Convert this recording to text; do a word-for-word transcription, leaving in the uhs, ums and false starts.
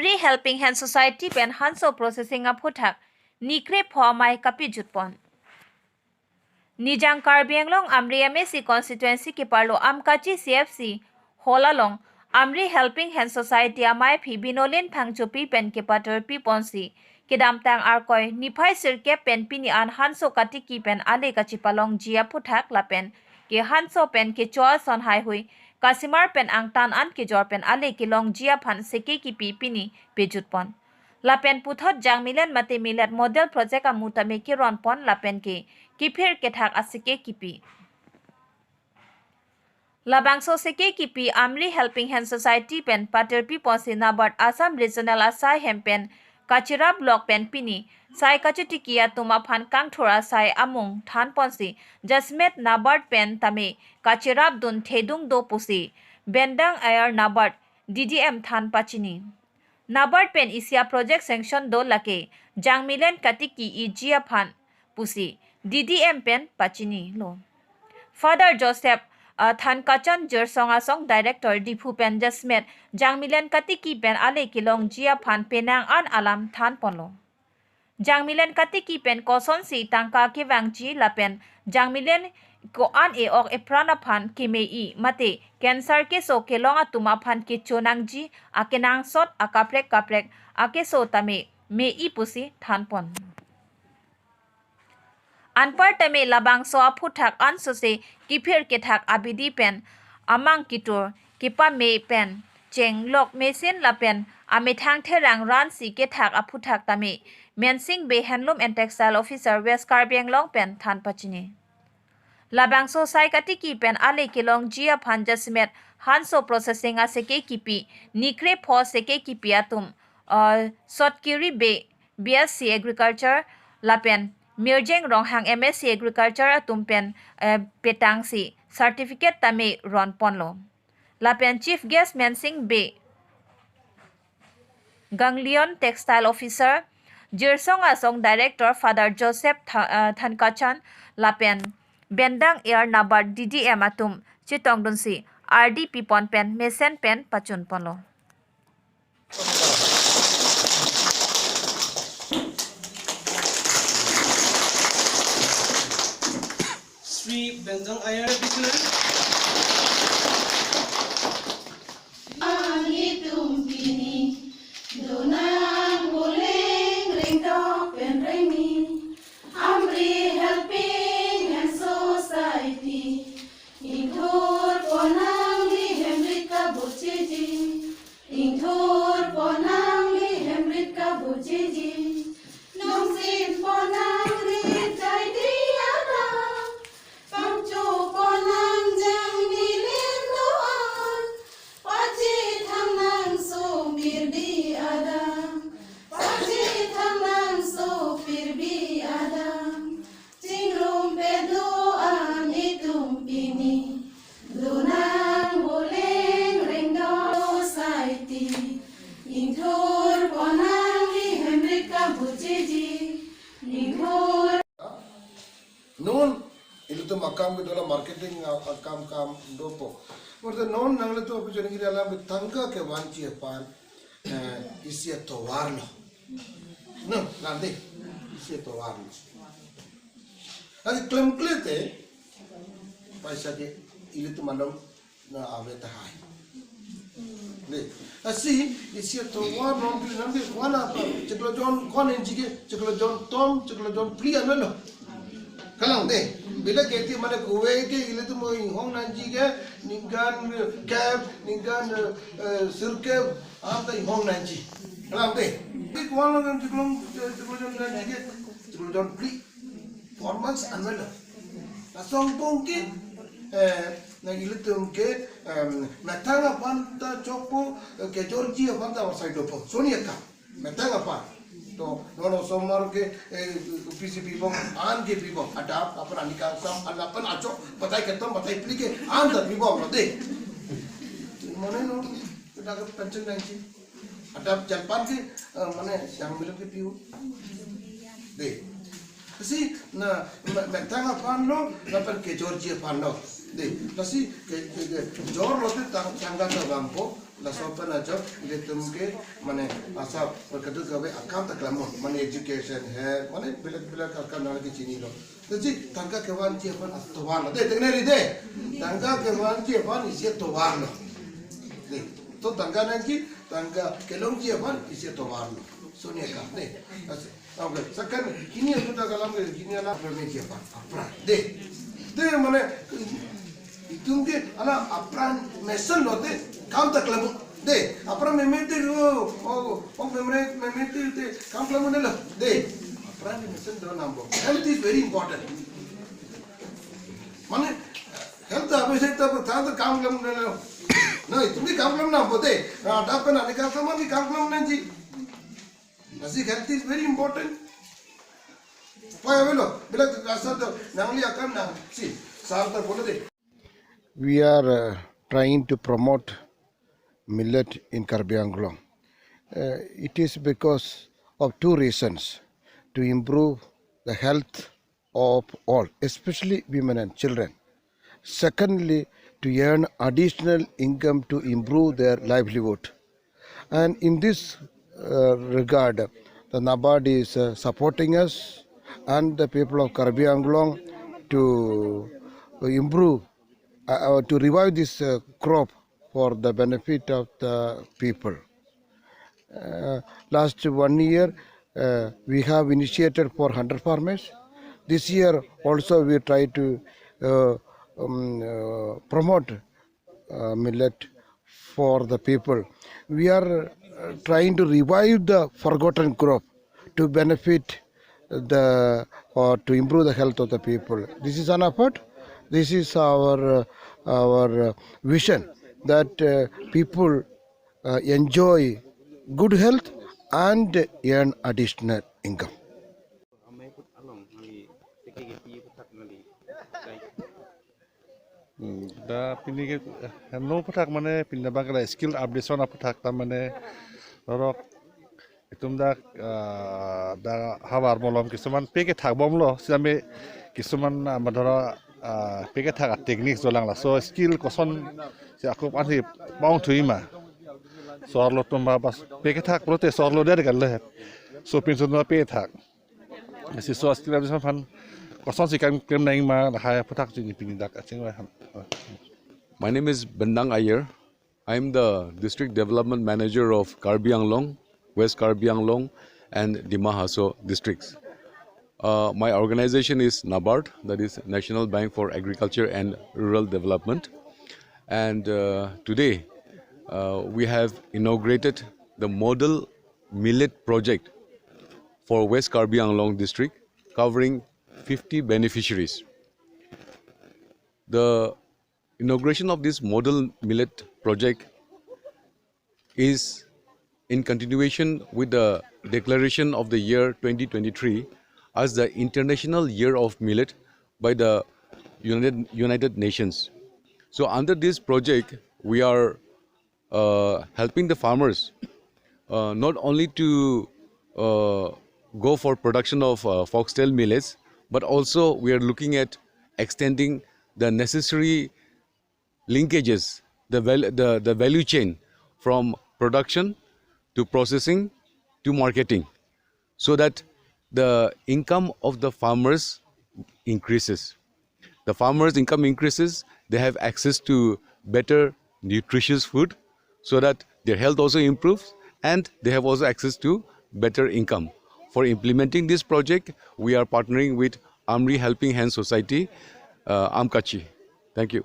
Amri Helping Hand Society pen hanso processing aphuthak ni krepho amei kapejutpon. Nijang Karbi Anglong Amri M A C constituency keparlo Amkachi C F C hall along Amri Helping Hand Society amei aphi Binolin Phangchopi pen kepatirpiponsi kedamtang Arkoi niphai sirkep pen pini an hanso katiki pen ale kachipalongji aphuthak lapen ke hanso pen kecho ason haihui kasimar pen angtan an kejor pen ale kelongji aphan seke kipi pini pejutpon. Lapen puthot jangmilen mate millet model project amu tame keronpon lapen ke kiphir kethak aseke kipi. Labangso seke kipi Amri Helping Hand Society pen patirpiponsi NABARD Assam Regional asai hem pen kachirap lok pen pini sai kachitiki atum aphan kangthur asai amung thanponsi jasemet NABARD pen tame kachirapdun thedung do pusi Bendang Air NABARD D D M than pachini. NABARD pen isi a project sanction do lake jangmilen katiki iji aphan pusi D D M pen pachinilo. Father Joseph, uh, Thankachan Jirsong Asong Director Diphu pen jasemet jangmilen katiki pen ale kelongji aphan penang an alam thanponlo. Jangmilen katiki pen kosonsi tangka kevangji lapen jangmilen ko-an e-ok epran aphan keme-i mate cancer keso kelong atum aphan kecho nangji akenangsot akaprek kaprek akeso tame me-i pusi thanpon. Anpar tame labangso aphuthak ansose kiphir kethak abidi pen amang kitur kepame pen chenglok mesen lapen amethang therang ransi kethak aphuthak tame Mensing Bey Handloom and Textile Officer West Karbi Anglong pen than pachini. Labangso sai katiki pen ale kelongji aphan jasemet hanso processing aseke kipi ni krepho seke kipi atum, uh, Sotkiri Bey B S C Agriculture lapen Mirjeng Ronghang M S C Agriculture atum pen, eh, petangsi certificate tame ronponlo. Lapen Chief Guest Mensing Bey, Ganglion Textile Officer, Jirsong Asong Director Father Joseph Tha-, eh, Thankachan lapen Bendang Air NABARD D D M atum chetongdunsi ardi pipon pen mesen pen pachunponlo. Sri Benjang Ayar Bikla. Ani tum pini, donang boleng rengdok pen rengni, Amri Helping Hand Society, ingthurpon nangli hemrit kabuchiji, ingthurpon nangli hemrit kabuchiji, nongsinpon nangli chai di ada, pangchopon nang jangmilen do-an, pachethang nang sopir di ada, pachethang nang sopir bi ada. Chingrum pedo an itum pini, donang boleng rengdok society, ingthurpon nangli hemrit kabuchiji, ingthur. Non ilitum akam kedo la marketing a-, akam kam dopo. Murte non nanglitum api joni kiri alam tangka kevanji aphan, eh, isi atovar lo. No, nanti isi atovar lo. Lasi klemkle te paisa ke ilitum along na ave tahai. De, lasi isi atovar non pili nanti wana apa, chiklo jon ko-an inchi ke, chiklo jon tom, chiklo jon phli ano lo. Kalang de, bila keti mane kove ke ilitum inghong nangji ke, ningkan kep, ningkan, eh, sirkep, anta inghong nangji. Kalang de, di ko-an lo kan chiklo, chiklo jon nangji ke, chiklo jon phli. Four months ano lo. Lason angbong ke, eh, na ilitum ke, em, methang aphan ta chokpo, eh, kejorji aphan ta avarsai dopo. Soni akam. Methang aphan. To, non osomar ke, eh, P C pibom, an ke pibom. Adap, aphan ani kangsam, an aphan achok, batai ketom, batai phli ke, an ta pibom lo de. Mane non, kita ke pension nangji. Adap jalpan ke, eh, mane, jangmilen ke piu. De. Lasi, na, me-, methang aphan lo, lapen kejorji aphan lo. De. Lasi, ke, ke, kejor lote tang-, tangka ta bangpo, Laso aphan ajok ilitum ke mane asap kadokave akam ta klemnon, mane education he, mane belek belek akam nangkechinilo. Jadi tangka kevanji aphan atovarlo. De, tengneri de. Tangka kevanji aphan isi atovarlo. De, to tangka nangji, tangka kelongji aphan isi atovarlo. Sonia ka, de. As-, okay, second, hini atum ta kalang ke, hini alang apran meji aphan, apran. De. De, mane, itum ke, ala apran mesenlo de, kam ta klemnon. De, apran meme te, oh, oh, oh, meme, meme te, de, kam klemnon lo. De, apran mesen do nambo. Health is very important. Mane, health ta apese ta, ta, ta kam klemnon lo. No, itum ke kam klemnon nambo de. Ah, ta pen ani kam klemnon, kam klemnon nangji. Basic health is very important. Paya velo, belek rasa to, nangli akam nang, si, sar to bole de. We are uh, trying to promote millet in Karbi Anglong. Uh, it is because of two reasons: to improve the health of all, especially women and children. Secondly, to earn additional income to improve their livelihood. And in this uh, regard, the NABARD is uh, supporting us and the people of Karbi Anglong to improve, uh, uh, to revive this uh, crop for the benefit of the people. Uh, last one year, uh, we have initiated for hundred farmers. This year also we try to uh, um, uh, promote uh, millet for the people. We are uh, trying to revive the forgotten crop to benefit the, or to improve the health of the people. This is an effort. This is our uh, our uh, vision that uh, people uh, enjoy good health and earn additional income. Hmm, dak pini ke, eh, no aphuthak mane pini abang ke la skill updation aphuthak ta mane lorok itum dak, ah, dak havar malom kisuman pe kethak bomlo, sitame kisuman, ah, madhara, ah, pe kethak a-techniques dolang, laso skill kosonsi ako aphan si paong thuima. Sorlo atum ba bas pe kethak pulote sorlo der kan le. So pinso no pe thak. Si so skill updation aphan kosonsi kam klem nangma lahai aphuthak chini pini dak aching aphan. My name is Bendang Aiyer. I am the District Development Manager of Karbi Anglong, West Karbi Anglong, and Dima Hasao districts. Uh, my organization is NABARD, that is National Bank for Agriculture and Rural Development. And uh, today, uh, we have inaugurated the model millet project for West Karbi Anglong district, covering fifty beneficiaries. The inauguration of this model millet project is in continuation with the declaration of the year twenty twenty-three as the International Year of Millet by the United, United Nations. So under this project, we are uh, helping the farmers uh, not only to uh, go for production of uh, foxtail millets, but also we are looking at extending the necessary linkages, the, val- the, the value chain from production to processing to marketing, so that the income of the farmers increases. The farmers' income increases, they have access to better nutritious food, so that their health also improves and they have also access to better income. For implementing this project, we are partnering with Amri Helping Hands Society, uh, Amkachi. Thank you.